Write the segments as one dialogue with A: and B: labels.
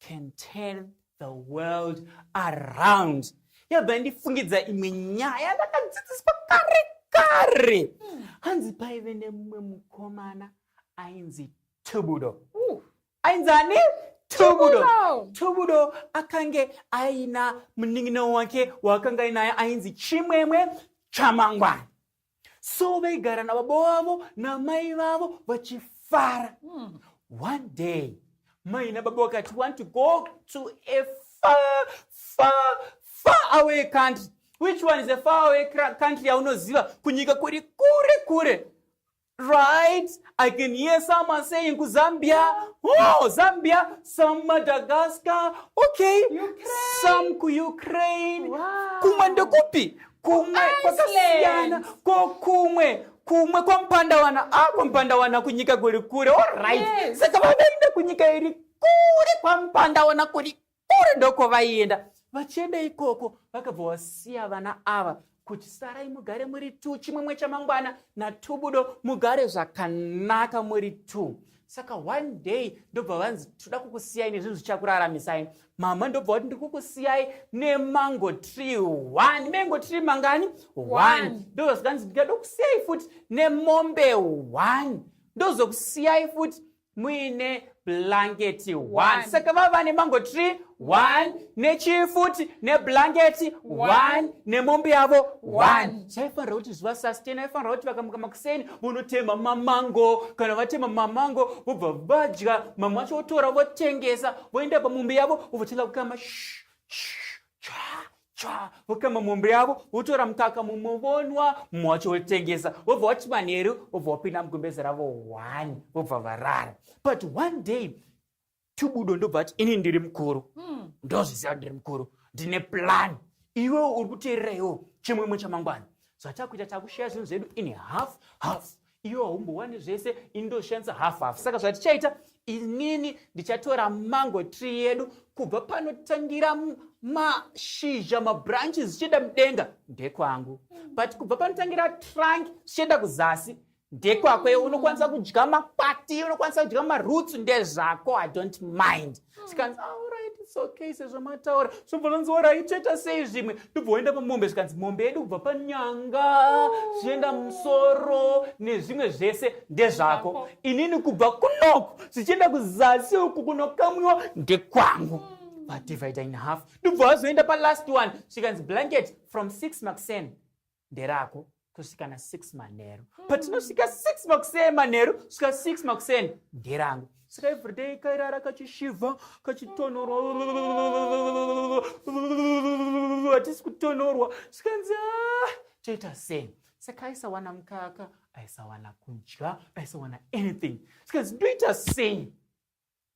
A: Can turn the world around. Yabva yandifungidza imwe nyaya ndakadzidziswa kare kare. Hanzi paive nemumwe mukomana ainzi Tubudo. Ainzi ani? Tubudo. Tubudo akange aina munin'ina wake waakanga ainaye ainzi Chimwemwe Chamangwana. So vaigara nababa vavo namai vavo vachifara. One day mai nababa vakati, "Want to go to a far, far, far away country." Which one is a far away country yaunoziva, kunyika kuri kure kure, right? I can hear someone saying kuZambia. Oh, Zambia, some Madagascar, okay.
B: Ukraine.
A: Some kuUkraine. Kumwe ndekupi kumwe kwakasiyana ko kumwe kumwe kwaMupandawana? Ah, kwaMupandawana kunyika kuri kure, alright. Saka vavaenda kunyika iri kure, kwaMupandawana kuri kure, ndoko vaienda. Vachienda ikoko vakabva vasiya vana ava kuti, "Sarai mugare muri two, Chimwemwe Chamangwana naTubudo, mugare zvakanaka muri two." Saka one day ndobva vanzi, "Toda kukusiyai nezvinhu zvichakuraramisai." Mama ndobva vati, "Ndiri kukusiyai nemango tree one." Mango tree mangani? One.
B: One.
A: Ndobva zvikanzi, "Ndingada kusiyai futi nemombe one, ndozokusiyai futi muine blanketi one."
B: One.
A: Saka vava nemango tree one, nechifuti neblanketi one, nemombe yavo one.
B: One.
A: Zvaifanira kuti zvivasustain. Aifanira kuti vakamuka makuseni vonotema mamango. Kana vatema mamango vobva vadya, mamwe acho votora votengesa, voenda pamombe yavo vovotenga kukama. Shh, shh, cha cha, vokama mombe yavo, votora mukaka mumwe vonwa, mumwe wacho votengesa, vobva vati manheru vobva vapinda mugumbeze ravo one, vobva varara. But one day Tubudo ndobva ati, "Ini ndiri mukuru, ndozviziva ndiri mukuru, ndine plan. Iwewo uri kuteerera, iwo Chimwemwe Chamangwana. Zvatakuita, takusheya zvinhu zvedu in half half. Iwe haumbowani zvese, ini ndoshandisa half half. Saka zvatichaita, inini ndichatora mango tree yedu, kubva panotangira mashizha, mabranches, zvichienda mudenga ndekwangu, but kubva panotangira trunk zvichienda kuzasi ndekwako. Iwe unokwanisa kudya makwati, unokwanisa kudya maroots, ndezvako, I don't mind." Zvikanzi, "Alright, it's okay, sezvo mataura." Zvobva zvanzi, "Alright, toita sei zvimwe?" Ndobva waenda pamombe, zvikanzi, "Mombe yedu kubva panyanga zvichienda musoro nezvimwe zvese ndezvako.
B: Zvako.
A: Inini kubva kunoku zvichienda kuzasi uku kunokamwiwa ndekwangu." Vadivide in half. Ndobva vazoenda palast one, zvikanzi, "Blanket from 6 makuseni nderako kusvika na6 manheru. Patinosvika 6 makuseni manheru, svika 6 makuseni nderangu." Saka everyday kairara kachishivha, kachitonhorwa. "Hatisi kutonhorwa." Zvikanzi, "Ah, toita sei?" Saka aisawana mukaka, aisawana kudya, aisawana anything. Zvikanzi, "Ndoita sei?"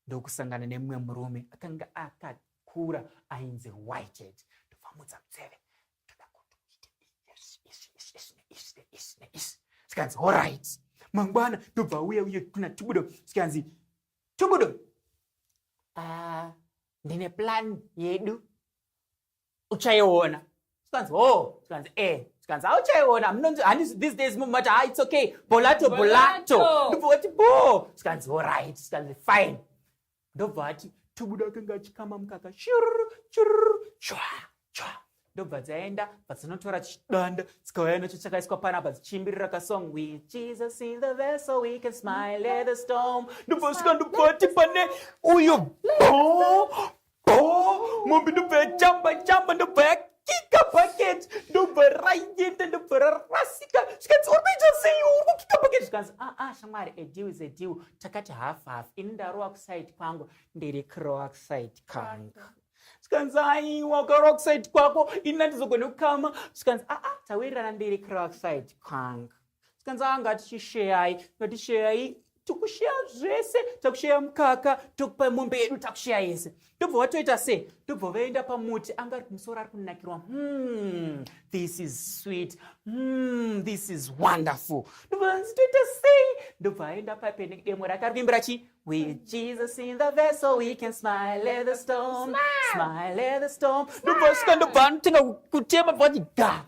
A: Ndokusangana nemumwe murume akanga akakura ainzi Whitehead. Ndobvamudza mutseve, "Toda kuti uite izvi, izvi, izvi, izvi, neizvi, neizvi, neizvi." Zvikanzi, "Alright." Mangwana ndobva uya uye kuna Tubudo, zvikanzi, "Tubudo, ah, ndine plan yedu, uchaiona." Zvikanzi, "Oh." Zvikanzi, "E." Zvikanzi, "Auchaiona." Munonzi handisi these days mumati, "Ah, it's okay, bolato bolato."
B: Bolato.
A: Ndobva wati, "Bo." Zvikanzi, "Alright." Zvikanzi, "Fine." Ndobva ati Tubudo akanga achikama mukaka, shururu chururu, chwa chwa. Ndobva dzaenda, bvadzinotora chidanda, dzikauya nacho, chakaiswa panapa, dzichiimbirira kasong, "With Jesus in the vessel, we can smile at the storm." Ndobva svika, ndobva ati pane uyo, bo bo, mombe ndobva yachamba chamba, ndobva yakika bucket, ndobva raenda, ndobva rarasika. Zvikanzi, "Uri kuita sei? Uri kukika bucket." Zvikanzi, "Aa ah, shamwari, a deal is a deal. Takati half half. Ini ndarowa kuside kwangu, ndiri kurowa kuside kwangu." Zvikanzi, "Aiwa, ukarowa kuside kwako, ini handizogoni kukama." Zvikanzi, "Aa, tawirirana, ndiri kurowa kuside kwangu." Zvikanzi, "A, ngatichisheyai, ngatisheyai, tikusheya zvese, takusheya mukaka, tokupa mombe yedu, takusheya yese." Ndobva vatoita sei? Ndobva vaenda pamuti, anga ari kumusoro, ari kunakirwa. This is sweet. This is wonderful." Ndobva vanzi, "Toita sei?" Ndobva aenda pape demo rake, ari kuimbira chi, "With Jesus in the vessel, we can smile at the storm, smile at the storm." Ndobva vasvika, ndobva anotenga kutema, bva vati ga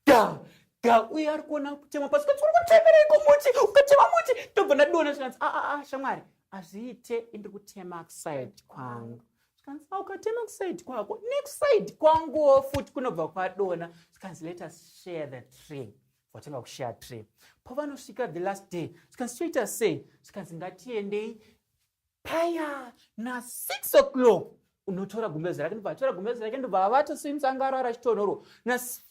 A: ga ga. Uye ari kuona kutema pasi, kanzi, "Uri kutemereiko muti? Ukatema muti, ndobva ndadona." Zvikanzi, "Aa, shamwari, hazviite, indiri kutema kuside kwangu." Zvikanzi Zvikanzi ukatema kusaidi kwako nekusaidi kwanguwo futi kunobva kwadona. Zvikanzi let us share the tree. Vatanga kushare tree. Pavanosvika the last day, zvikanzi toita sei? Zvikanzi ngatiendei paya na 6 o'clock unotora gumbeze rake, ndobva atora gumbeze rake, ndobva avatosimisa anga arara achitonhorwa. Na 5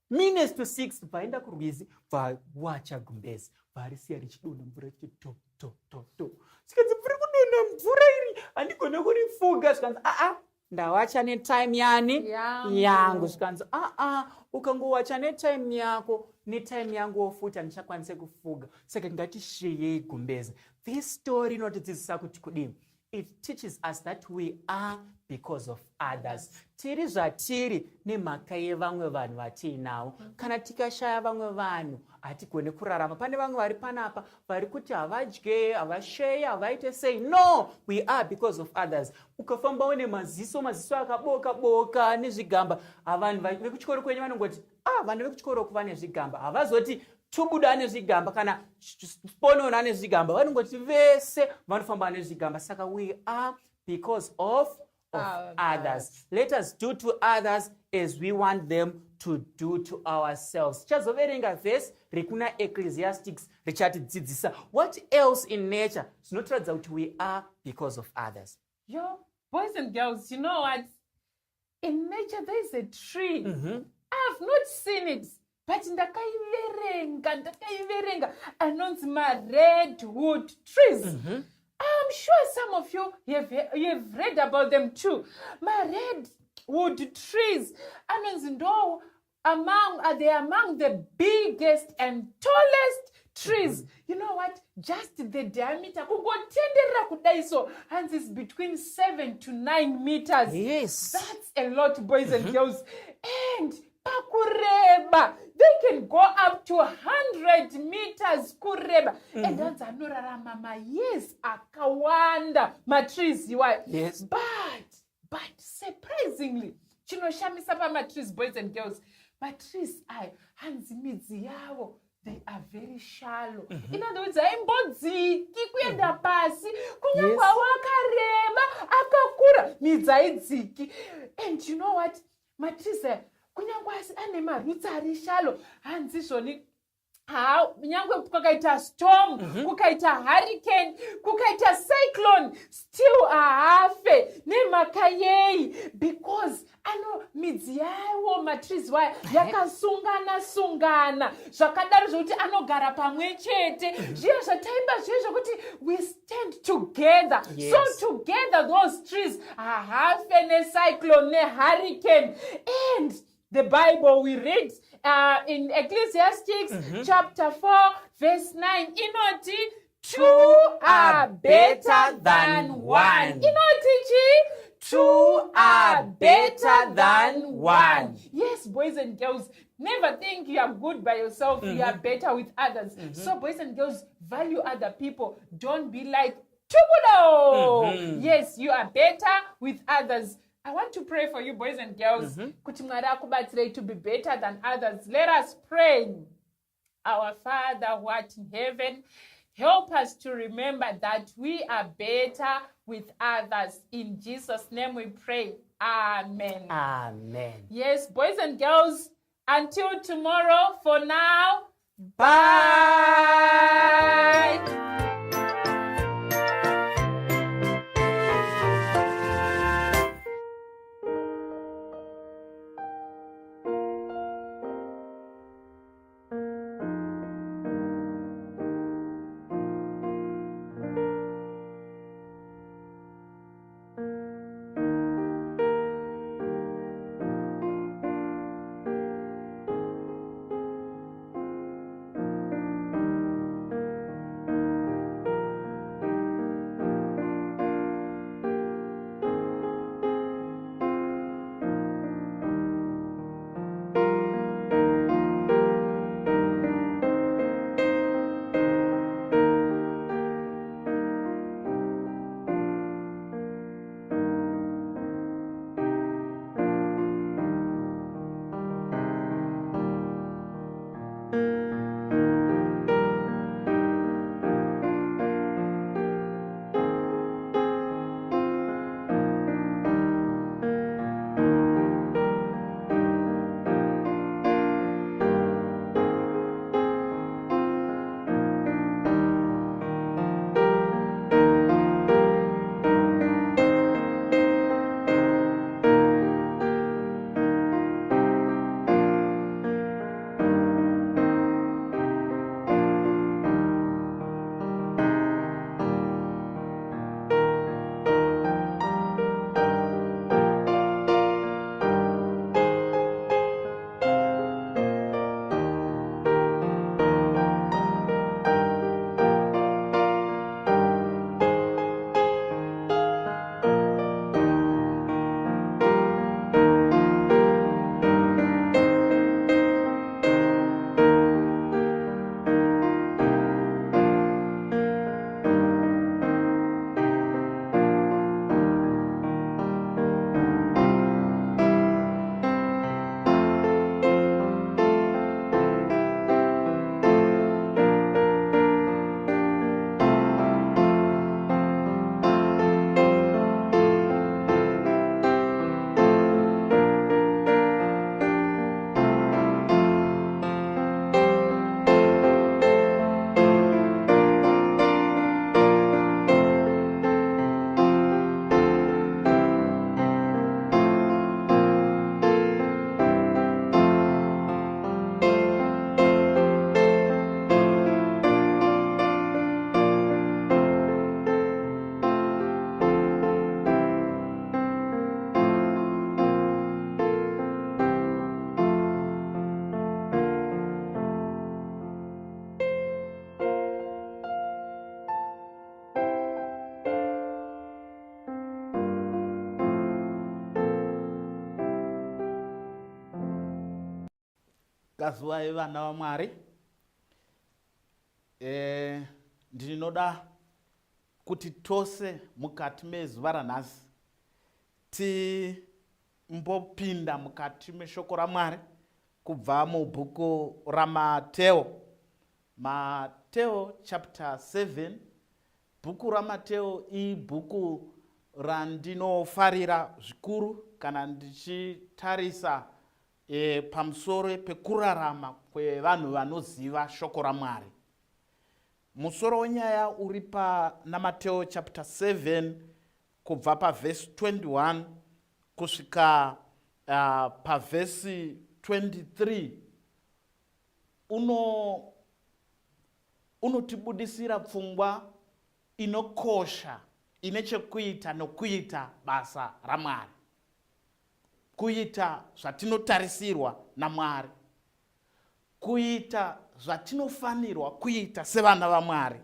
A: minutes to 6 bvaenda kurwizi, bvawacha gumbeze, bvarisiya richidonha mvura richiti to to to to. Zvikanzi mvura kudonha mvura iri handigone kurifuga. Zvikanzi aa, ndawacha netime yani yangu. Zvikanzi aa, ukangowacha netime yako netime yanguwo futi handichakwanise kufuga, saka ngatisheyei gumbeze. This story inotidzidzisa kuti kudii? It teaches us that we are because of others. Tiri zvatiri nemhaka yevamwe vanhu vatiinavo. Kana tikashaya vamwe vanhu, hatigone kurarama. Pane vamwe vari panapa vari kuti havadye, havasheye, havaite sei. No, we are because of others. Ukafamba une maziso, maziso akaboka boka nezvigamba, vanhu vekuchikoro kwenyu vanongoti, ah, vanhu vekuchikoro kuva nezvigamba. Havazoti Tubuda ane zvigamba kana Sponono ane zvigamba, vanongoti vese vanofamba nezvigamba. Saka we are because of others. Let us do to others as we want them to do to ourselves. Tichazoverenga vhesi rekuna Ecclesiastics richatidzidzisa what else in nature zvinotiratidza kuti we are because of others.
B: Yo, boys and girls, you know what? In nature there is a tree. I've not seen it, but ndakaiverenga, ndakaiverenga, anonzi maredwood trees. I'm sure some of you have read about them too. Maredwood trees anonzi ndo among are they among the biggest and tallest trees. You know what? Just the diameter, kungotenderera kudai so, hanzi is between 7 to 9 meters. That's a lot, boys and girls. And pakureba, they can go up to 100 meters kureba. And hanzi anorarama mayears akawanda, matrees iwayo. But surprisingly, chinoshamisa pamatrees, boys and girls, matrees ayo hanzi midzi yavo, they are very shallow. In other words, haimbodziki kuenda pasi, kunyange wakareba akakura, midzi haidziki. And you know what? Matrees aya, kunyange asi ane maroots ari shallow, hanzi zvoni ha, nyange kukaita storm, kukaita hurricane, kukaita cyclone, still haafe. Nemhaka yei? Because ano midzi yawo, matrees waya, yakasungana sungana zvakadaro zvokuti anogara pamwe chete. Zviya zvataimba zviya zvokuti we stand together, so together those trees hahafe necyclone, nehurricane. And the Bible we read in Ecclesiastics chapter 4 verse 9 inoti, "Two are better than one." Inoti chi?
A: Two are better than one.
B: Yes, boys and girls, never think you are good by yourself. You are better with others. So boys and girls, value other people. Don't be like Tubudo. Yes, you are better with others. I want to pray for you, boys and girls, kuti Mwari akubatsirei to be better than others. Let us pray. Our Father who art in heaven, help us to remember that we are better with others. In Jesus' name we pray. Amen.
A: Amen.
B: Yes, boys and girls, until tomorrow, for now,
A: bye.
B: Bye.
C: Kazuwai vana vaMwari. E, ndinoda kuti tose mukati mezuva ranhasi timbopinda mukati meshoko raMwari kubva mubhuku raMateo. Mateo chapter 7. Bhuku raMateo ibhuku randinofarira zvikuru kana ndichitarisa e, pamusoro pekurarama kwevanhu vanoziva shoko raMwari. Musoro wenyaya uri pana Mateo chapter 7 kubva pavhesi 21 kusvika uh, pavhesi 23 uno unotibudisira pfungwa inokosha ine chekuita nokuita basa raMwari. Kuita zvatinotarisirwa naMwari. Kuita zvatinofanirwa kuita sevana vaMwari.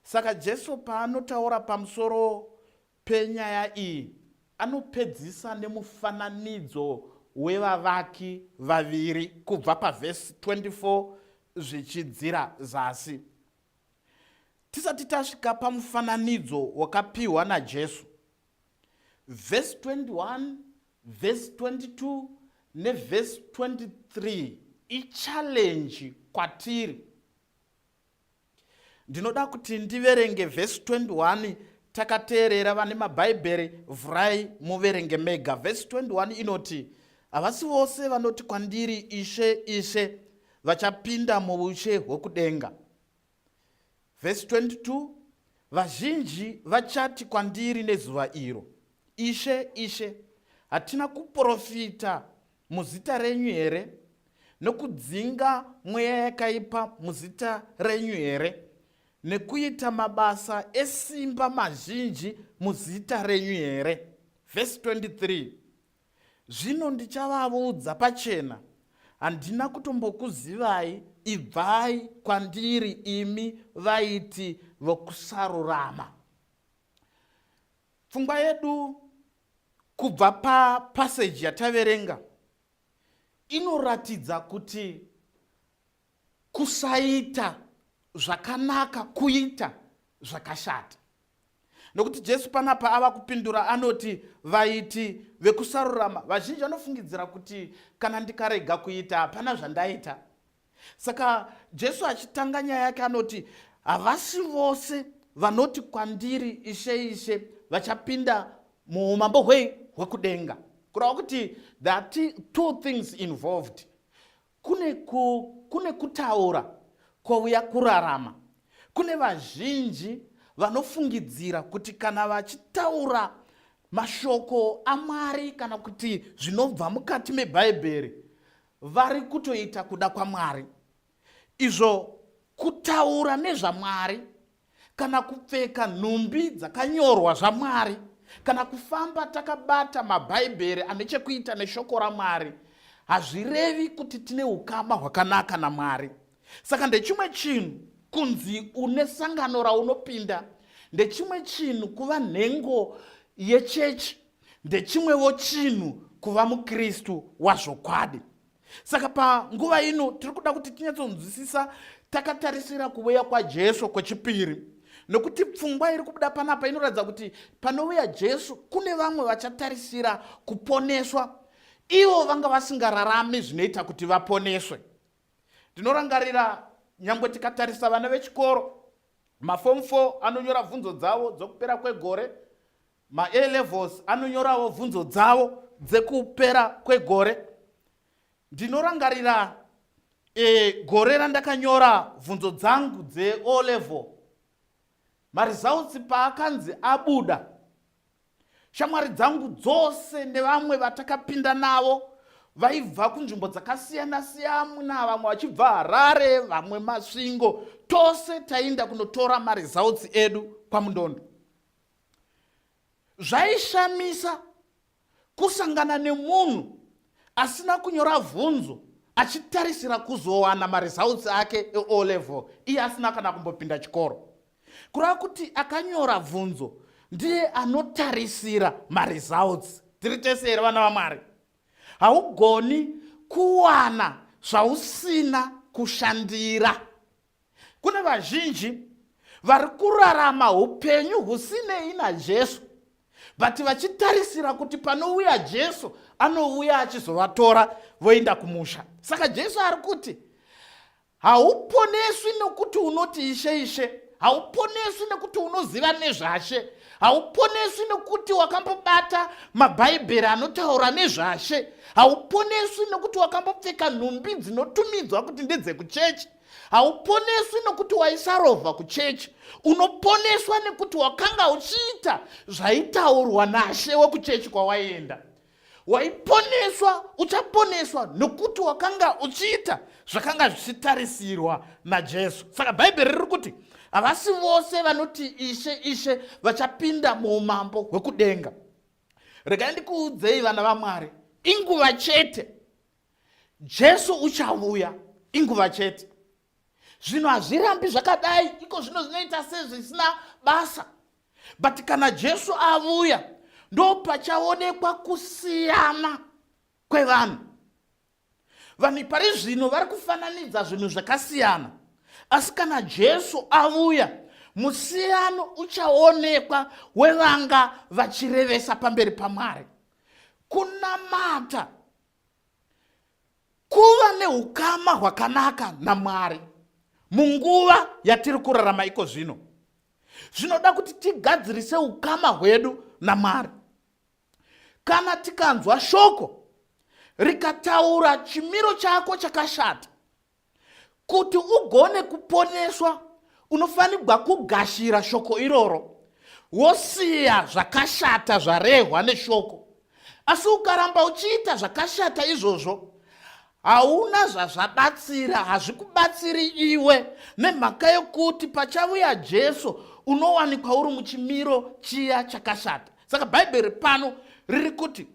C: Saka Jesu paanotaura pamusoro penyaya iyi, anopedzisa nemufananidzo wevavaki vaviri kubva pavhesi 24 zvichidzira zasi. Tisati tasvika pamufananidzo wakapiwa naJesu, vhesi 21, vhesi 22 nevhesi 23 ichallenge kwatiri. Ndinoda kuti ndiverenge vhesi 21 takateerera. Vane mabhaibheri, vhurai muverenge mega. Vhesi 21 inoti, havasi vose vanoti kwandiri, Ishe, Ishe, vachapinda muushe hwekudenga. Vhesi 22, vazhinji vachati kwandiri nezuva iro, Ishe, Ishe, hatina kuprofita muzita renyu here, nokudzinga mweya yakaipa muzita renyu here, nekuita mabasa esimba mazhinji muzita renyu here? Vhesi 23, zvino ndichavavudza pachena, handina kutombokuzivai, ibvai kwandiri imi vaiti vokusarurama. Pfungwa yedu kubva papaseji yataverenga inoratidza kuti kusaita zvakanaka kuita zvakashata, nokuti Jesu panapa ava kupindura anoti vaiti vekusarurama. Vazhinji vanofungidzira kuti kana ndikarega kuita hapana zvandaita. Saka Jesu achitanga nyaya yake anoti havasi vose vanoti kwandiri, Ishe, Ishe, vachapinda muumambo hwei? Hwekudenga. Kureva kuti there are two things involved. Kune, ku, kune kutaura kwouya kurarama. Kune vazhinji vanofungidzira kuti kana vachitaura mashoko aMwari kana kuti zvinobva mukati meBhaibheri vari kutoita kuda kwaMwari. Izvo kutaura nezvaMwari kana kupfeka nhumbi dzakanyorwa zvaMwari kana kufamba takabata mabhaibheri ane chekuita neshoko raMwari hazvirevi kuti tine ukama hwakanaka naMwari. Saka ndechimwe chinhu kunzi une sangano raunopinda, ndechimwe chinhu kuva nhengo yechechi, ndechimwewo chinhu kuva muKristu wazvokwadi. Saka panguva ino tiri kuda kuti tinyatsonzwisisa takatarisira kuvuya kwaJesu kwechipiri, nokuti pfungwa iri kubuda panapa inoratidza kuti panouya Jesu kune vamwe vachatarisira kuponeswa, ivo vanga vasingararami zvinoita kuti vaponeswe. Ndinorangarira nyangwe tikatarisa vana vechikoro, mafomu 4 anonyora bvunzo dzavo dzokupera kwegore, ma-A levels anonyorawo bvunzo dzavo dzekupera kwegore. Ndinorangarira e, gore randakanyora bvunzo dzangu dze-O level, maresults paakanzi abuda, shamwari dzangu dzose nevamwe vatakapinda navo vaibva kunzvimbo dzakasiyana siyana, vamwe vachibva Harare, vamwe Masvingo, tose tainda kunotora maresults edu kwaMundondo. Zvaishamisa kusangana nemunhu asina kunyora bvunzo achitarisira kuzowana maresults ake eO level iye asina kana kumbopinda chikoro. Kureva kuti akanyora bvunzo ndiye anotarisira maresults. Tiri tese here vana vaMwari? Haugoni kuwana zvausina kushandira. Kune vazhinji vari kurarama upenyu husinei naJesu but vachitarisira kuti panouya Jesu anouya achizovatora voenda kumusha. Saka Jesu ari kuti Hauponeswi nokuti unoti Ishe, Ishe. Hauponeswi nekuti unoziva nezvaShe. Hauponeswi nekuti wakambobata mabhaibheri anotaura nezvaShe. Hauponeswi nekuti wakambopfeka nhumbi dzinotumidzwa kuti ndedzekuchechi. Hauponeswi nekuti waisarovha kuchechi. Unoponeswa nekuti wakanga uchiita zvaitaurwa naShe wekuchechi kwawaienda. Waiponeswa, uchaponeswa nokuti wakanga uchiita zvakanga zvichitarisirwa naJesu. Saka Bhaibheri riri kuti havasi vose vanoti Ishe, Ishe vachapinda muumambo hwekudenga. Regai ndikuudzei vana vaMwari, inguva chete Jesu uchavuya, inguva chete. Zvinhu hazvirambi zvakadai iko zvino, zvinoita sezvisina basa, but kana Jesu avuya ndo pachaonekwa kusiyana kwevanhu. Vanhu pari zvino vari kufananidza zvinhu zvakasiyana, asi kana Jesu avuya musiyano uchaonekwa wevanga vachirevesa pamberi paMwari. Kunamata kuva neukama hwakanaka naMwari munguva yatiri kurarama iko zvino zvinoda kuti tigadzirise ukama hwedu naMwari. Kana tikanzwa shoko rikataura chimiro chako chakashata, Kuti ugone kuponeswa unofanigwa kugashira shoko iroro wosiya zvakashata zvarehwa neshoko. Asi ukaramba uchiita zvakashata izvozvo hauna zvazvabatsira, hazvikubatsiri iwe, nemhaka yokuti pachavuya Jesu unowanikwa uri muchimiro chiya chakashata. Saka Bhaibheri pano riri kuti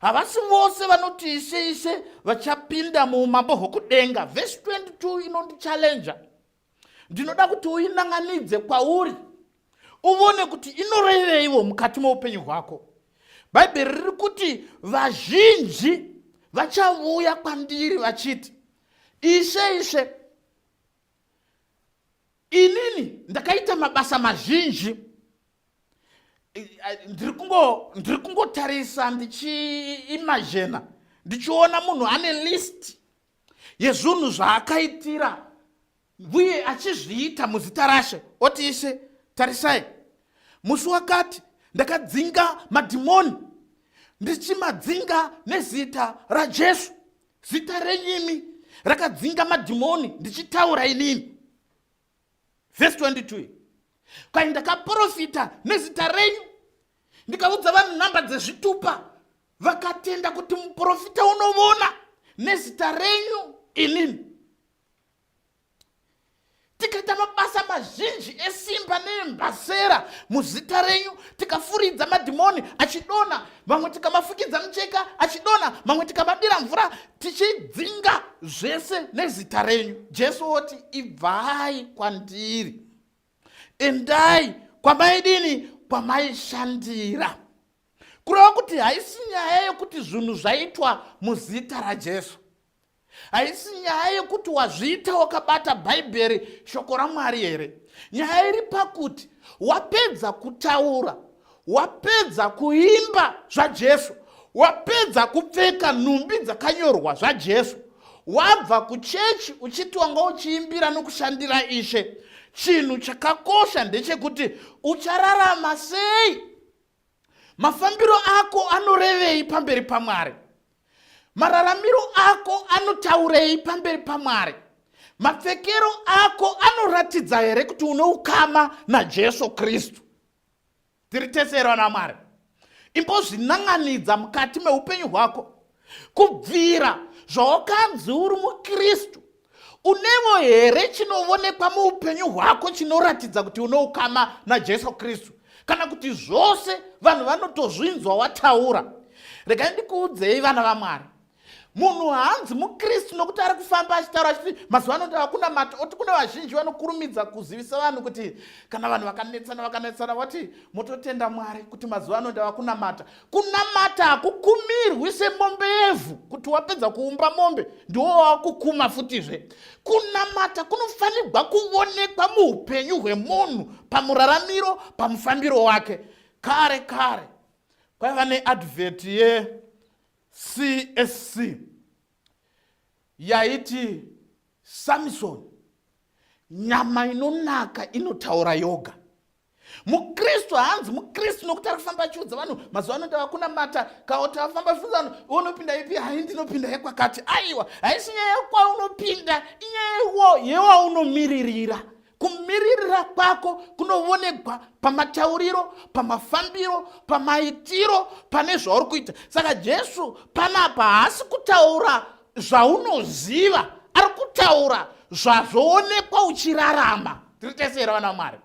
C: Havasi vose vanoti Ishe, Ishe vachapinda muumambo hwokudenga. Vhesi 22 inondichallenja. Ndinoda kuti uinanganidze kwauri uvone kuti inoreveiwo mukati moupenyu hwako. Bhaibheri riri kuti vazhinji vachavuya kwandiri vachiti, Ishe, Ishe, inini ndakaita mabasa mazhinji. Ndiri kungotarisa ndichiimajena ndichiona munhu ane list yezvinhu zvaakaitira uye achizviita muzita raShe, oti Ishe, tarisai, musi wakati ndakadzinga madhimoni ndichimadzinga nezita raJesu. Zita renyimi rakadzinga madhimoni ndichitaura inini. Vhesi 22, kwai ndakaprofita nezita renyu ndikaudza vanhu nhamba dzezvitupa vakatenda kuti muprofita unovona nezita renyu inini. Tikaita mabasa mazhinji esimba neembasera muzita renyu, tikafuridza madhimoni achidonha, mamwe tikamafukidza mucheka achidonha, mamwe tikamadira mvura tichidzinga zvese nezita renyu. Jesu woti, ibvai kwandiri, endai kwamaidini, kwamaishandira. Kureva kuti haisi nyaya yekuti zvinhu zvaitwa muzita raJesu, haisi nyaya yekuti wazviita wakabata Bhaibheri shoko raMwari here. Nyaya iri pakuti wapedza kutaura, wapedza kuimba zvaJesu, wapedza kupfeka nhumbi dzakanyorwa zvaJesu, wabva kuchechi uchiti wanga uchiimbira nokushandira Ishe. Chinhu chakakosha ndechekuti uchararama sei. Mafambiro ako anorevei pamberi paMwari? Mararamiro ako anotaurei pamberi paMwari? Mapfekero ako anoratidza here kuti une ukama naJesu Kristu? Tiri tese here vana vaMwari? Imbozvinan'anidza mukati meupenyu hwako kubvira zvawakanzi uri muKristu. Unevo here chinovonekwa muupenyu hwako chinoratidza kuti une ukama naJesu Kristu, kana kuti zvose vanhu vanotozvinzwa wataura? Regai ndikuudzei vana vaMwari, Munhu haanzi mukristu nokuti ari kufamba achitaura achiti mazuva ano ndava kunamata, oti kune vazhinji vanokurumidza kuzivisa vanhu kuti kana vanhu vakanetsana vakanetsana voti mototenda Mwari kuti mazuva ano ndava kunamata. Kunamata hakukumirwi semombe yevhu kuti wapedza kuumba mombe ndiwo wakukuma futizve. Kunamata kunofanirwa kuvonekwa muupenyu hwemunhu, pamuraramiro, pamufambiro wake. Kare kare kwaiva neadvert yeCSC yaiti Samson, nyama inonaka inotaura yoga. Mukristu haanzi mukristu nokuti ari kufamba achiudza vanhu mazuva ano ndava kunamata kaoti afamba achiudza vanhu iwe unopinda ipi? Hai, ndinopinda yekwakati. Aiwa, haisi nyaya yekwaunopinda, inyaya yewaunomiririra. Kumiririra kwako kunovonekwa pamatauriro, pamafambiro, pamaitiro, pane zvauri kuita. Saka Jesu panapa haasi kutaura zvaunoziva, ari kutaura zvazvoonekwa uchirarama. Tiri tese here vana vaMwari?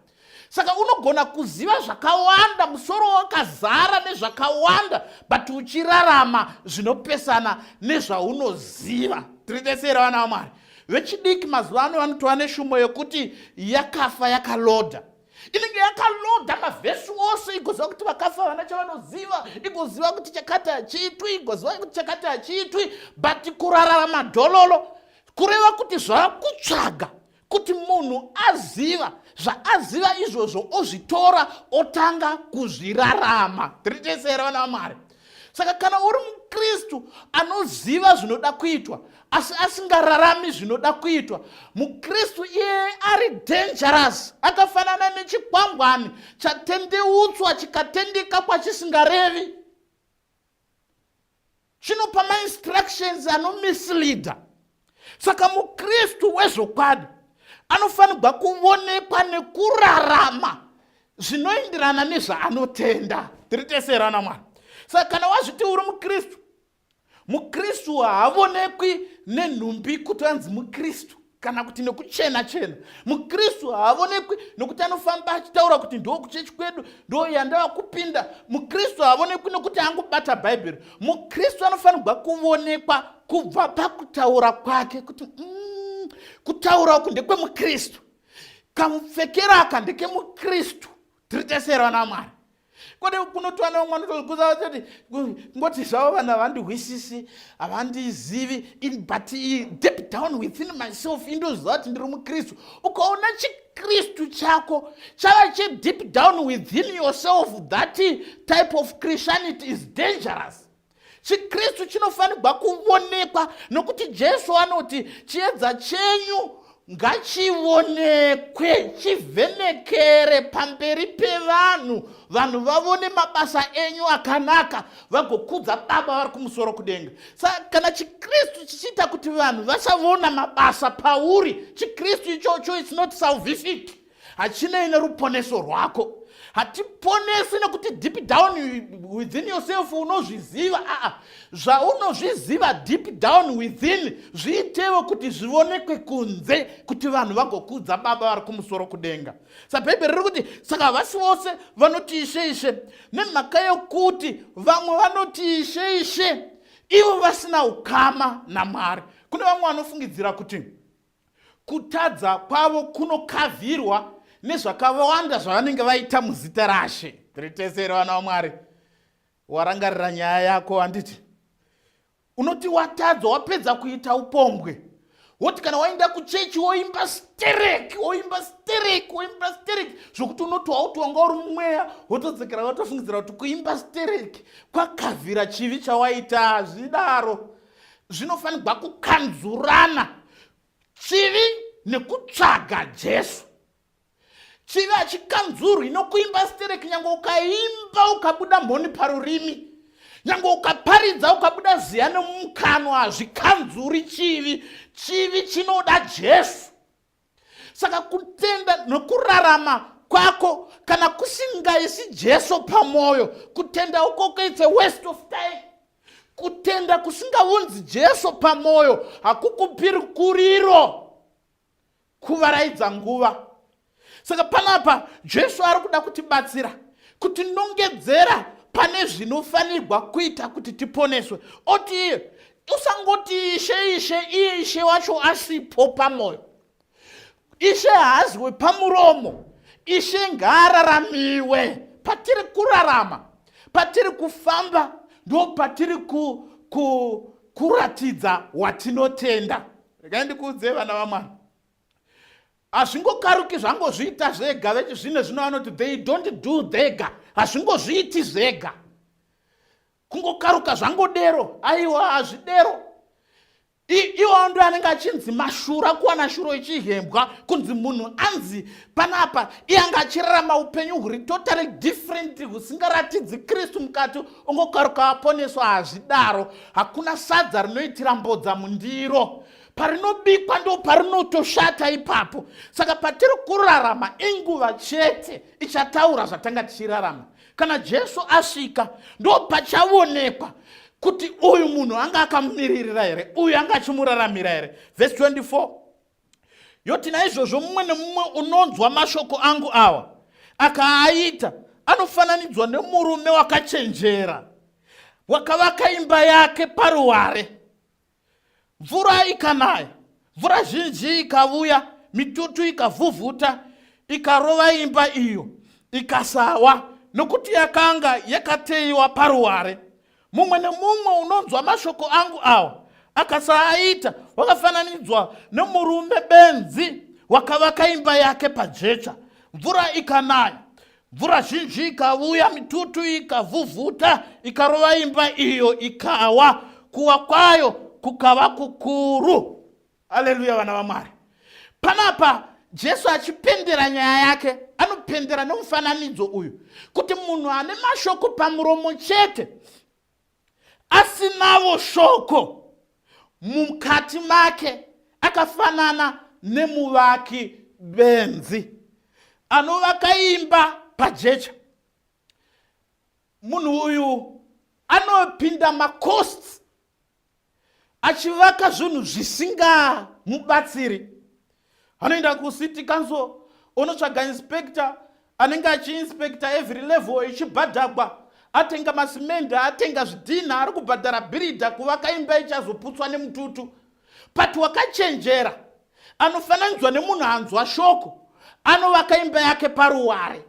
C: Saka unogona kuziva zvakawanda, musoro wakazara nezvakawanda, but uchirarama zvinopesana nezvaunoziva. Tiri tese here vana vaMwari? Vechidiki mazuva ano vanotova neshumo yekuti yakafa yakalodha. Inenge yakalodha mavhesi ose, igoziva kuti vakafa havana chavanoziva, igoziva kuti chakati hachiitwi, igoziva kuti chakati hachiitwi, but kurarama dhololo, kureva kuti zvakutsvaga kuti munhu aziva zvaaziva izvozvo ozvitora otanga kuzvirarama. Tiri tese here vana vaMwari? Saka kana uri mukristu anoziva zvinoda kuitwa asi asingararami zvinoda kuitwa, mukristu iye ari dangerous, akafanana nechikwangwani chatendeutswa chikatendeka kwachisingarevi. Chinopa mainstructions anomisleader. Saka mukristu wezvokwadi anofanirwa kuvonekwa nekurarama zvinoenderana nezvaanotenda. Tiri tese here vana Mwari? Saka kana wazviti uri mukristu, mukristu haavonekwi nenhumbi kuti anzi mukristu kana kuti nekuchena chena. Mukristu haavonekwi nokuti anofamba achitaura kuti ndo kuchechi kwedu, ndo yandava kupinda. Mukristu haavonekwi nokuti angobata Bhaibheri. Mukristu anofanirwa kuvonekwa kubva pakutaura kwake kuti kutaura uku ndekwemukristu, kamupfekero aka ndekemukristu. Tiri tese here vana vaMwari? Kwete kunotova nevamwe vanotozvikuza vachiti ngoti zvavo vanhu havandihwisisi, havandizivi, but deep down within myself indoziva kuti ndiri mukristu. Ukaona chikristu chako chava chedeep down within yourself, that type of Christianity is dangerous. Chikristu chinofanirwa kuvonekwa nokuti Jesu anoti chiedza chenyu ngachivonekwe, chivhenekere pamberi pevanhu, vanhu vavone mabasa enyu akanaka vagokudza Baba vari kumusoro kudenga. Saka kana chikristu chichiita kuti vanhu vasavona mabasa pauri, chikristu ichocho it's not salvific, hachinei neruponeso rwako. Hatiponesi nekuti deep down within yourself unozviziva. Aa, zvaunozviziva deep down within zviitewo kuti zvionekwe kunze, kuti vanhu vagokudza Baba vari kumusoro kudenga. Sabhaibheri riri kuti saka havasi vose vanoti Ishe, Ishe, nemhaka yokuti vamwe vanoti Ishe, Ishe ivo vasina ukama naMwari. Kune vamwe vanofungidzira kuti kutadza kwavo kunokavhirwa nezvakawanda zvavanenge vaita muzita raShe. Tiri tese here vana vaMwari? Warangarira nyaya yako handiti? Unoti watadza, wapedza kuita upombwe, woti kana waenda kuchechi woimba stereki, woimba stereki, woimba stereki, zvokuti unoti wauti wanga uri mumweya, wotodzokera wotofungidzira kuti kuimba stereki kwakavhira chivi chawaita. Hazvidaro. Zvinofanirwa kukanzurana chivi nekutsvaga Jesu. Chivi hachikanzurwi nokuimba stereki, nyange ukaimba ukabuda mhoni parurimi, nyange ukaparidza ukabuda ziya nemukanwa, hazvikanzuri chivi. Chivi chinoda Jesu. Saka kutenda nokurarama kwako kana kusingaisi Jesu pamwoyo, kutenda ukoko it's a waste of time. Kutenda kusingaunzi Jesu pamwoyo hakukupiri kuriro, kuvaraidza nguva. Saka panapa Jesu ari kuda kutibatsira, kutinongedzera pane zvinofanirwa kuita kuti tiponeswe. Oti iye, Usangoti ishe ishe iye ishe wacho asipo pamoyo. Ishe haazi wepamuromo. Ishe ngaararamiwe. Patiri kurarama, patiri kufamba, ndo patiri ku, ku, kuratidza watinotenda. Regai ndikuudzei vana vaMwari. Hazvingokaruki zvangozviita zvega vechizvino zvino vanoti they don't do dhega. Hazvingozviiti zvega. Kungokaruka zvangodero, aiwa hazvidero. Iwawo ndo anenge achinzi mashura kuwana shuro ichihembwa kunzi munhu anzi panapa iye anga achirarama upenyu huri totally different husingaratidzi Kristu mukati ungokaruka aponeswa hazvidaro. Hakuna sadza rinoitira mbodza mundiro. Parinobikwa ndo parinotoshata ipapo. Saka patiri kurarama inguva chete ichataura zvatanga tichirarama. Kana Jesu asvika ndo pachavonekwa kuti uyu munhu anga akamumiririra here, uyu anga achimuraramira here. Vhesi 24 yoti, naizvozvo mumwe nemumwe unonzwa mashoko angu awa akaaita anofananidzwa nemurume wakachenjera wakavaka imba yake paruware. Mvura ikanaya, mvura zhinji ikavuya, mitutu ikavhuvhuta, ikarova imba iyo, ikasawa, nokuti yakanga yakateiwa paruware. Mumwe nemumwe unonzwa mashoko angu awa akasaaita wakafananidzwa nemurume benzi wakavaka imba yake pajecha. Mvura ikanaya, mvura zhinji ikavuya, mitutu ikavhuvhuta, ikarova imba iyo, ikawa, kuwa kwayo kukava kukuru. Aleluya, vana vaMwari. Panapa Jesu achipendera nyaya yake, anopendera nemufananidzo uyu kuti munhu ane mashoko pamuromo chete asinavo shoko mukati make akafanana nemuvaki benzi anovaka imba pajecha. Munhu uyu anopinda macosts achivaka zvinhu zvisingamubatsiri. Anoenda kucity council onotsvaga inspector anenge achiinspecta every level ichibhadhagwa, atenga masimende, atenga zvidhinha, ari kubhadhara bhiridha kuvaka imba ichazoputswa nemututu. But wakachenjera anofananidzwa nemunhu anzwa shoko, anovaka imba yake paruware.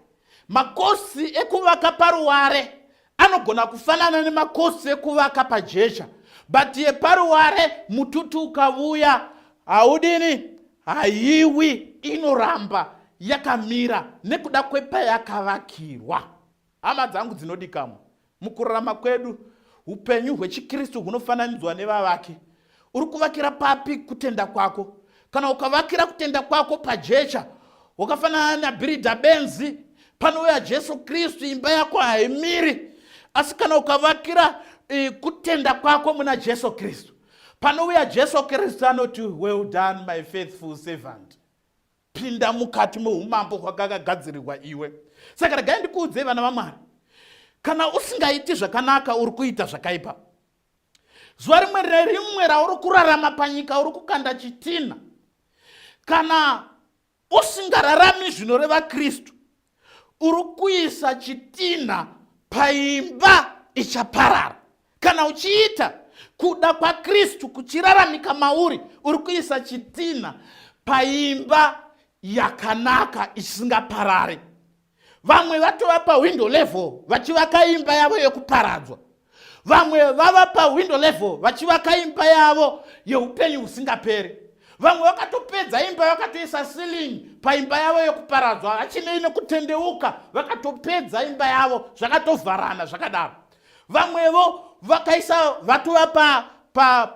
C: Makosi ekuvaka paruware anogona kufanana nemakosi ekuvaka pajecha, but yeparuware mututu ukavuya haudini, haiwi, inoramba yakamira nekuda kwepayakavakirwa. Hama dzangu dzinodikamwa, mukurarama kwedu upenyu hwechiKristu hunofananidzwa nevavaki. Uri kuvakira papi kutenda kwako? Kana ukavakira kutenda kwako pajecha, wakafanana nabhiridha benzi, panouya Jesu Kristu imba yako haimiri. Asi kana ukavakira kutenda kwako muna Jesu Kristu, panouya Jesu Kristu anoti, well done my faithful servant, pinda mukati meumambo hwakakagadzirirwa iwe. Saka regai ndikuudzei vana vaMwari, kana usingaiti zvakanaka uri kuita zvakaipa. Zuva rimwe nerimwe rauri kurarama panyika uri kukanda chitinha. Kana usingararami zvinoreva Kristu, uri kuisa chitinha paimba ichaparara. Kana uchiita kuda kwaKristu kuchiraramika mauri, uri kuisa chitinha paimba yakanaka isingaparari. Vamwe vatova pawindow level vachivaka imba yavo yekuparadzwa. Vamwe vava pawindow level vachivaka imba yavo yeupenyu husingaperi. Vamwe vakatopedza imba, vakatoisa ceiling paimba yavo yekuparadzwa, vachinei nekutendeuka, vakatopedza imba yavo, zvakatovharana zvakadaro. Vamwevo vakaisa vatova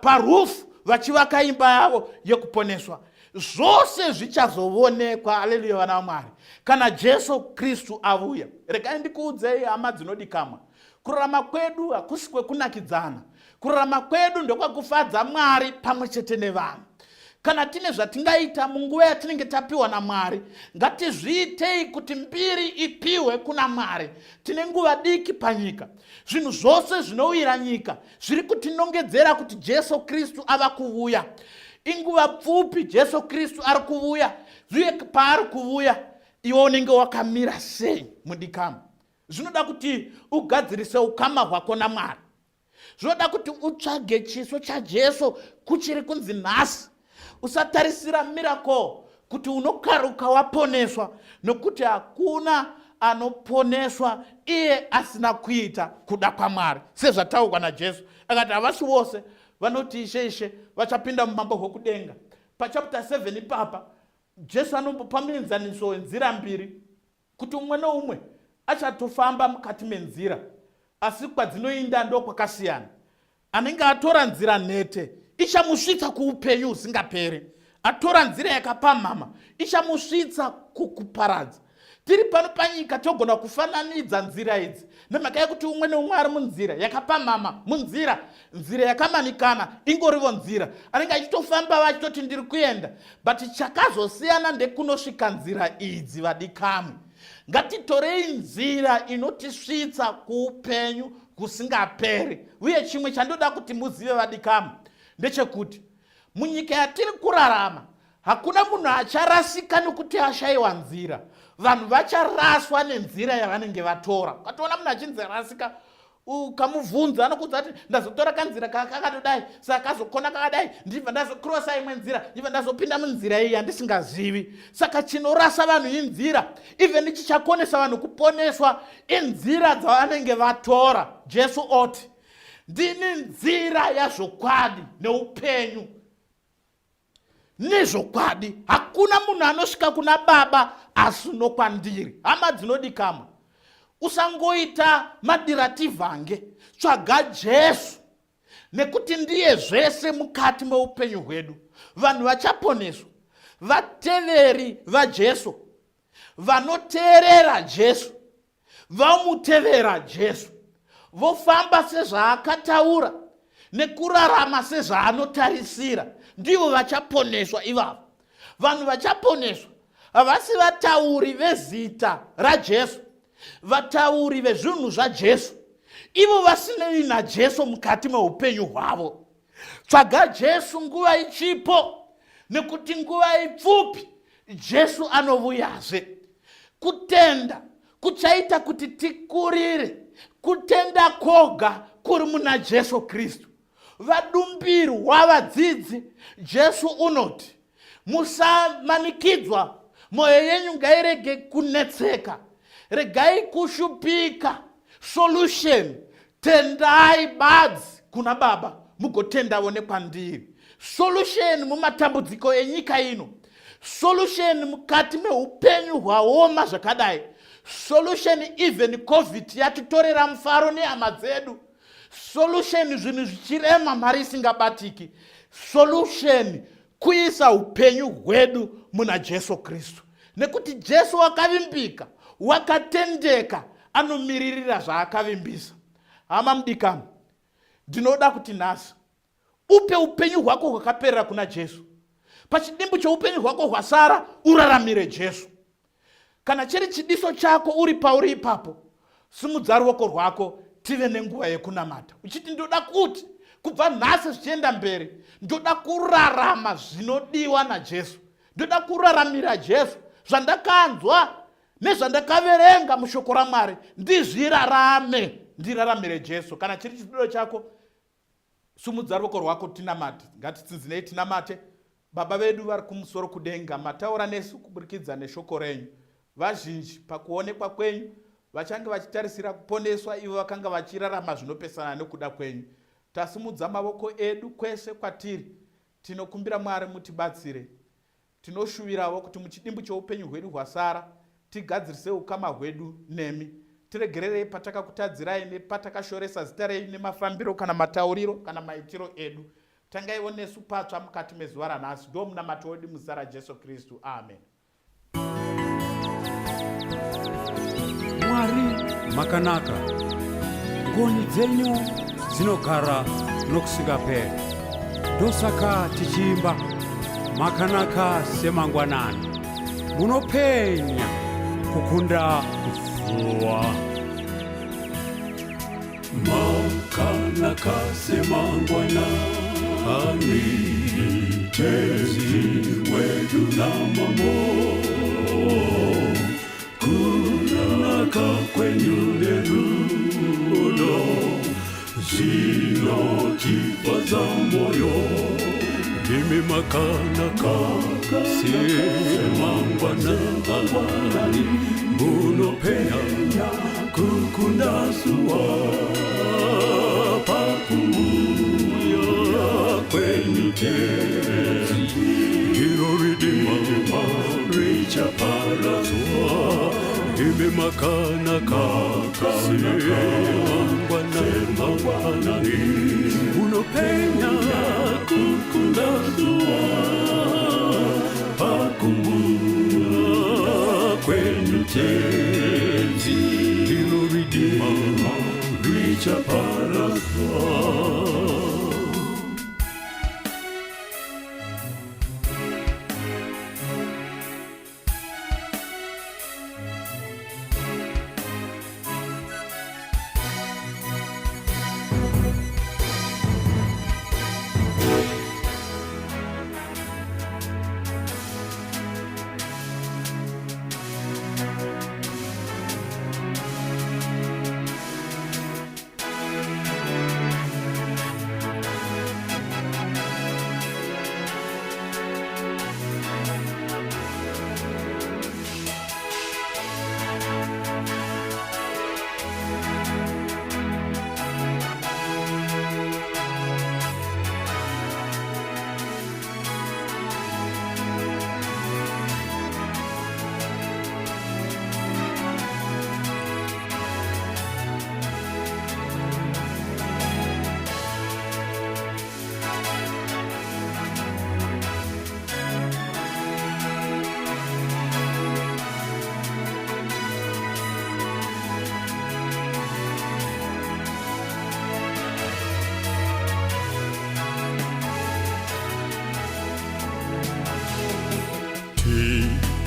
C: paroof vachivaka imba yavo yekuponeswa. Zvose zvichazovonekwa, aleluya vana vaMwari, kana Jesu Kristu avuya. Regai ndikuudzei hama dzinodikamwa, kurarama kwedu hakusi kwekunakidzana. Kurarama kwedu ndokwekufadza Mwari pamwe chete nevanhu. Kana tine zvatingaita munguva yatinenge tapiwa naMwari, ngatizviitei kuti mbiri ipiwe kuna Mwari. Tine nguva diki panyika. Zvinhu zvose zvinowira nyika zviri kutinongedzera kuti Jesu Kristu ava kuvuya. Inguva pfupi Jesu Kristu ari kuvuya. Uye paari kuvuya, iwe unenge wakamira sei mudikamwa? Zvinoda kuti ugadzirise ukama hwako naMwari. Zvinoda kuti utsvage chiso chaJesu kuchiri kunzi nhasi. Usatarisira miracle kuti unokaruka waponeswa, nokuti hakuna anoponeswa iye asina kuita kuda kwaMwari, sezvataurwa naJesu. Akati havasi vose vanoti Ishe, Ishe vachapinda mumambo hwekudenga. Pachapter 7 ipapa Jesu anombopa muenzaniso wenzira mbiri kuti umwe noumwe achatofamba mukati menzira asi kwadzinoinda ndokwakasiyana. Anenge atora nzira nhete ichamusvitsa kuupenyu husingaperi, atora nzira yakapamhama ichamusvitsa kukuparadza. Tiri pano panyika togona kufananidza nzira idzi nemhaka yekuti umwe neumwe ari munzira yakapamhama, munzira nzira yakamanikana ingorivo nzira, anenge achitofamba vachitoti ndiri kuenda, but chakazosiyana ndekunosvika nzira idzi. Vadikamwe, ngatitorei nzira inotisvitsa kuupenyu kusingaperi. Uye chimwe chandoda kuti muzive vadikamwe ndechekuti munyika yatiri kurarama hakuna munhu acharasika nokuti ashayiwa nzira. Vanhu vacharaswa nenzira yavanenge vatora. Ukatoona munhu achinzi arasika, ukamubvunza anokuudza kuti ndazotora kanzira kakatodai, saka kazokona kakadai, ndibva ndazokrosa imwe nzira, ndibva ndazopinda munzira iyi yandisingazivi. Saka chinorasa vanhu inzira, even chichakonesa vanhu kuponeswa inzira dzavanenge vatora. Jesu oti, ndini nzira yazvokwadi neupenyu nezvokwadi, hakuna munhu anosvika kuna Baba asi nokwandiri. Hama dzinodikamwa, usangoita madirativhange, tsvaga Jesu nekuti ndiye zvese mukati meupenyu hwedu. Vanhu vachaponeswa vateveri vaJesu, vanoteerera Jesu, vamutevera Jesu, vofamba sezvaakataura nekurarama sezvaanotarisira, ndivo vachaponeswa ivavo. Vanhu vachaponeswa havasi vatauri vezita raJesu, vatauri vezvinhu zvaJesu, ivo vasinei naJesu mukati meupenyu hwavo. Tsvaga Jesu nguva ichipo, nekuti nguva ipfupi Jesu anovuyazve. Kutenda kuchaita kuti tikurire. Kutenda kwoga kuri muna Jesu Kristu. Vadumbirwa vadzidzi, Jesu unoti, musamanikidzwa, mwoyo yenyu ngairege kunetseka, regai kushupika. Solution, tendai badzi kuna Baba mugotendavo nekwandiri. Solution mumatambudziko enyika ino, solution mukati meupenyu hwaoma zvakadai, solution even covid yatitorera mufaro nehama dzedu, solution zvinhu zvichirema, mari isingabatiki, solution kuisa upenyu hwedu muna Jesu Kristu, nekuti Jesu wakavimbika, wakatendeka, anomiririra zvaakavimbisa. Hama mudikani, ndinoda kuti nhasi upe upenyu hwako hwakaperera kuna Jesu. Pachidimbu cheupenyu hwako hwasara, uraramire Jesu. Kana chiri chidiso chako uri pauri ipapo, simudza ruoko rwako tive nenguva yekunamata uchiti, ndoda kuti kubva nhasi zvichienda mberi ndoda kurarama zvinodiwa naJesu, ndoda kuraramira Jesu, zvandakanzwa nezvandakaverenga mushoko raMwari ndizvirarame, ndiraramire Jesu. Kana chiri chidido chako, Sumudza ruoko rwako tinamate. Ngatitsinzinei tinamate. Baba vedu vari kumusoro kudenga, mataura nesu kuburikidza neshoko renyu. Vazhinji pakuonekwa kwenyu vachange vachitarisira kuponeswa ivo vakanga vachirarama zvinopesana nekuda kwenyu. Tasimudza mavoko edu kwese kwatiri. Tinokumbira Mwari mutibatsire. Tinoshuvirawo kuti muchidimbu cheupenyu hwedu hwasara tigadzirise ukama hwedu nemi. Tiregererei patakakutadzirai nepatakashoresa zita renyu nemafambiro kana matauriro kana maitiro edu. Tangaiwo nesu patsva mukati mezuva ranhasi. Ndiwo munamato wedu muzita raJesu Kristu. Amen.
D: Mwari makanaka, ngoni dzenyu dzinogara nokusingaperi. Ndosaka tichiimba makanaka semangwanani, munopenya kukunda zuva.
E: Makanaka semangwanani, Tenzi wedu namambo, kunaka kwenyu nerudo. Zvinotifadza moyo imi makanaka semangwanani munopenya kukunda zuva pakuuya kwenyu Tenzi iro ridima richaparadzwa imi makanaka semangwanani munopenya kukunda zuva pakuuya kwenyu Tenzi iro ridima richaparadzwa.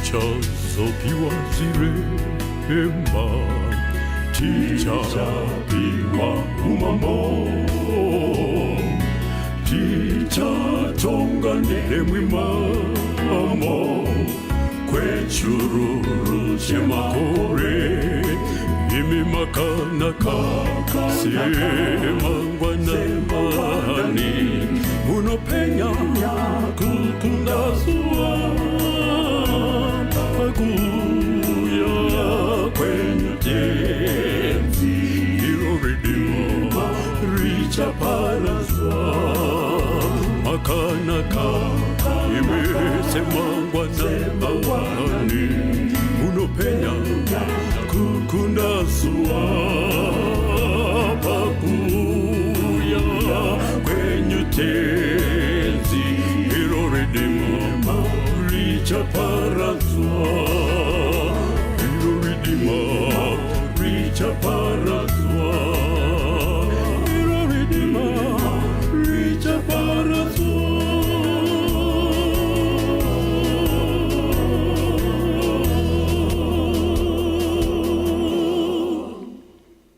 E: Tichazopiwa zvirema, tichapiwa umambo, tichatonga nemwi Mambo kwechururu chemakore. Imi makanaka semangwanani munopenya kukunda zuva pakuuya kwenyu Tenzi iro ridima richaparadzwa. Makanaka imi semangwanani munopenya kukunda zuva.